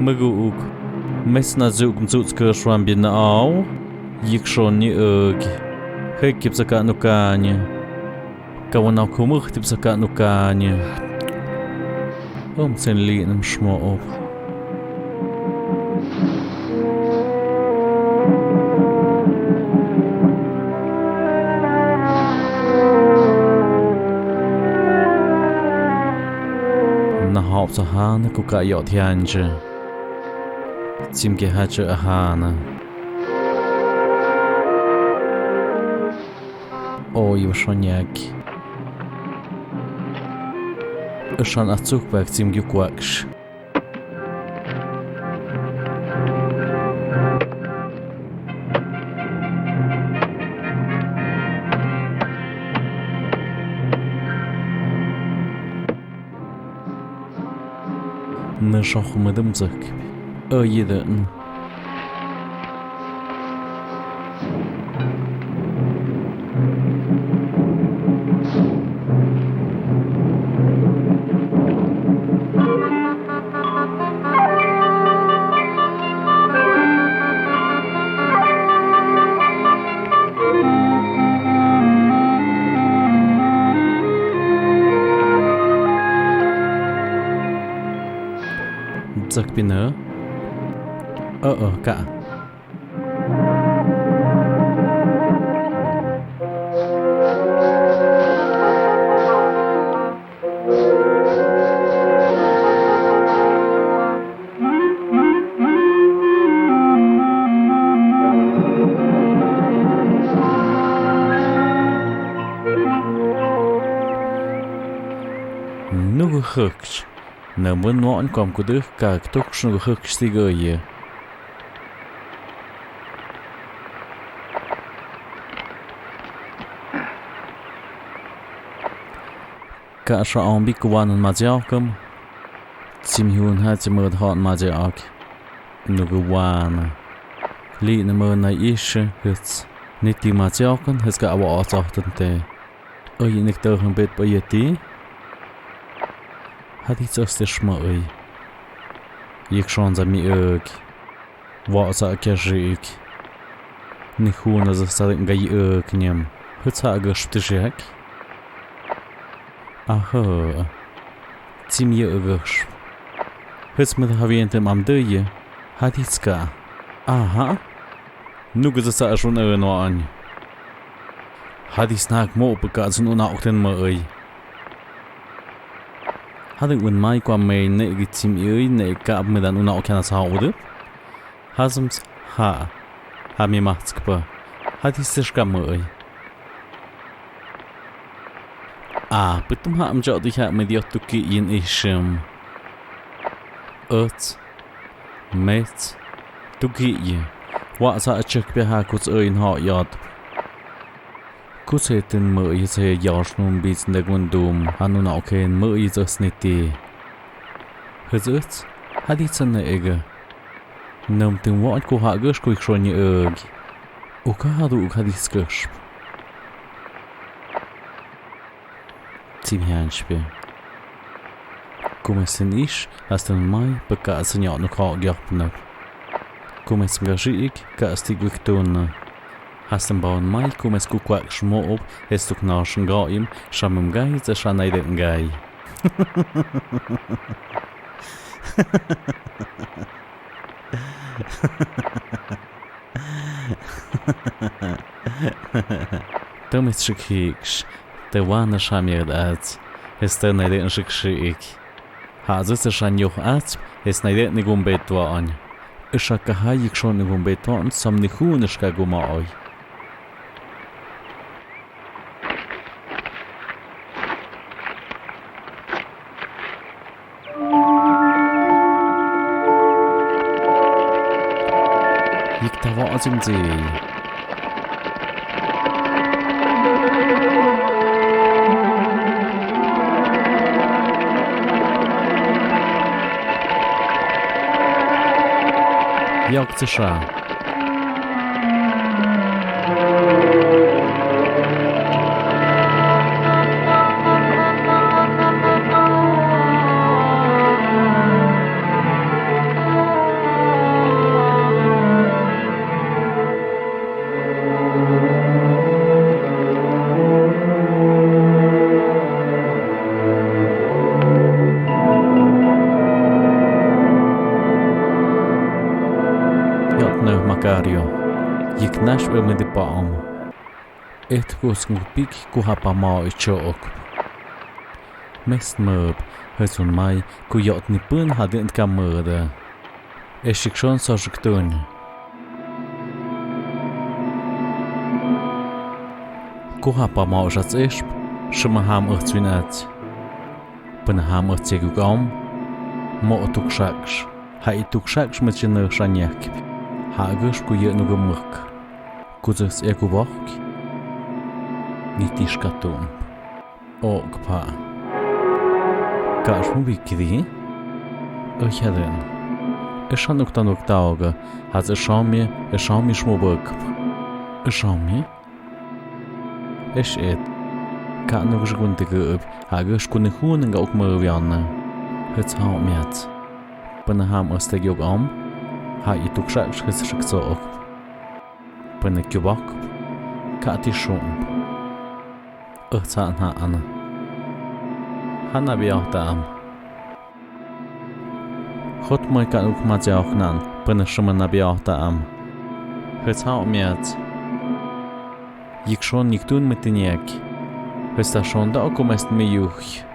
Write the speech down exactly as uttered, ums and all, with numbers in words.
Møguuk, metsna zuk mtsut skø shuan bin na au, yik shon ni øg, hek kip saka nukanyi. Kawan au kumuk tip saka nukanyi. Om tsin li nam shmo op. Na hop sa hana kuka yo thianji. Tsim ke haji ahana. Oi, wa shonyak. Shan atsuk bak tsim gyukwaksh. Nø shokh mødøm zøk. Øyidøn. Zøk binø. Ø, ø, ka. Nugu høkj. Nø møn nuan kwam kudø ka ktøk shnu høkj stigøye. Ka sha ombi kuwan maziakum. Tsim hun ha tsim mød hon maziak. Nugu wan. Li na møn na ish hits. Niti maziakum hits ka awa asohtante. Øy nik tø han bet pa yeti. Hadi tsos te shma øy. Yik shon za mi øk. Wa sa kya rik. Ni hu na za sa nga yi øk nyam. Hits ha gøsh te shek. Aha. Tsim yi gøsh. Hits mid ha vien te mam dø yi. Hadi tska. Aha. Nugu za sa shun ø no an. Hadi snak mo pa ka zun una okten ma øy. Hadi un mai kwa me ne gi tsim øy ne ka me dan una okena sa udu. Hazam s-, ha. Ha mi ma tskpa. Hadi sish ka ma øy. A, putum ha am jo di ha me di otuki yin ishim. Øts. Mets, tuki yi. Wa sa achik pe ha kuts øy nho yot. Kuts he tin mø yi se yar shnum bits ndegun dum, hanu na oken mø yi zas niti. Hizits, hadi tsan na ega. Nam tin wa ku ha gash ku ikshon yi eg. Uka hadu uk hadi skash. Tsim hian shpe. Kumes sin ish, hastan mai, pa ka sin yot nuk hok yop nuk. Kumes nga shi ik, ka sti gwik tun. Hastan baun mai, kumes ku kwak shmo op, hes tuk na shin ga im, shamim gai, ze shanai de ngai. Tømis shik hiksh, te wana shamiad ats, Hestæ nai dënshikshii. Hadsë sësha nyoh ats, hes nai dënikumbetwaon. Ësha kaha yikshon nikumbetwaon, samni hun ëska kumaoi. Yik tawa asim zi. Yok sësha. Yotnö Makario. Yik nash wi midi paom. Eth kus ngupik ku hapa mao i chook. Mest mööp, hösun mai, ku yot ni pyn hadin ka möödä. Eshik shon so shik tun. Ku hapa mao shats ishp, shima ham öth swin ats. Pyn ham öth tsegu kaom, mo tuk shaksh, ha i tuk shaksh me chinö shanyakp, ha gush ku yö nu gumuk. Kuzas e ku bok. Ni tishkatum. Ok pha. Ka shmu bikidi? Öhyaden. Ishan uktan uktaoga, has ishomi, ishomi shmu bok. Ishomi? Ish et. Ka nuk shkun tigub, ha gush kuni hun nga ok möviana. Hits hao miats. Pyn ham öth tsegu kaom, ha i tuk shaksh hits shik so ok. Pyn kyubak, ka ti shum. Öh sa na ana. Hana biao ta am. Hot mai ka nuk ma jao nan, pyn shima na biao ta am. Hits hao miats. Yik shon yik tun me tiniak. Hits ta shon da oku mest me yuh.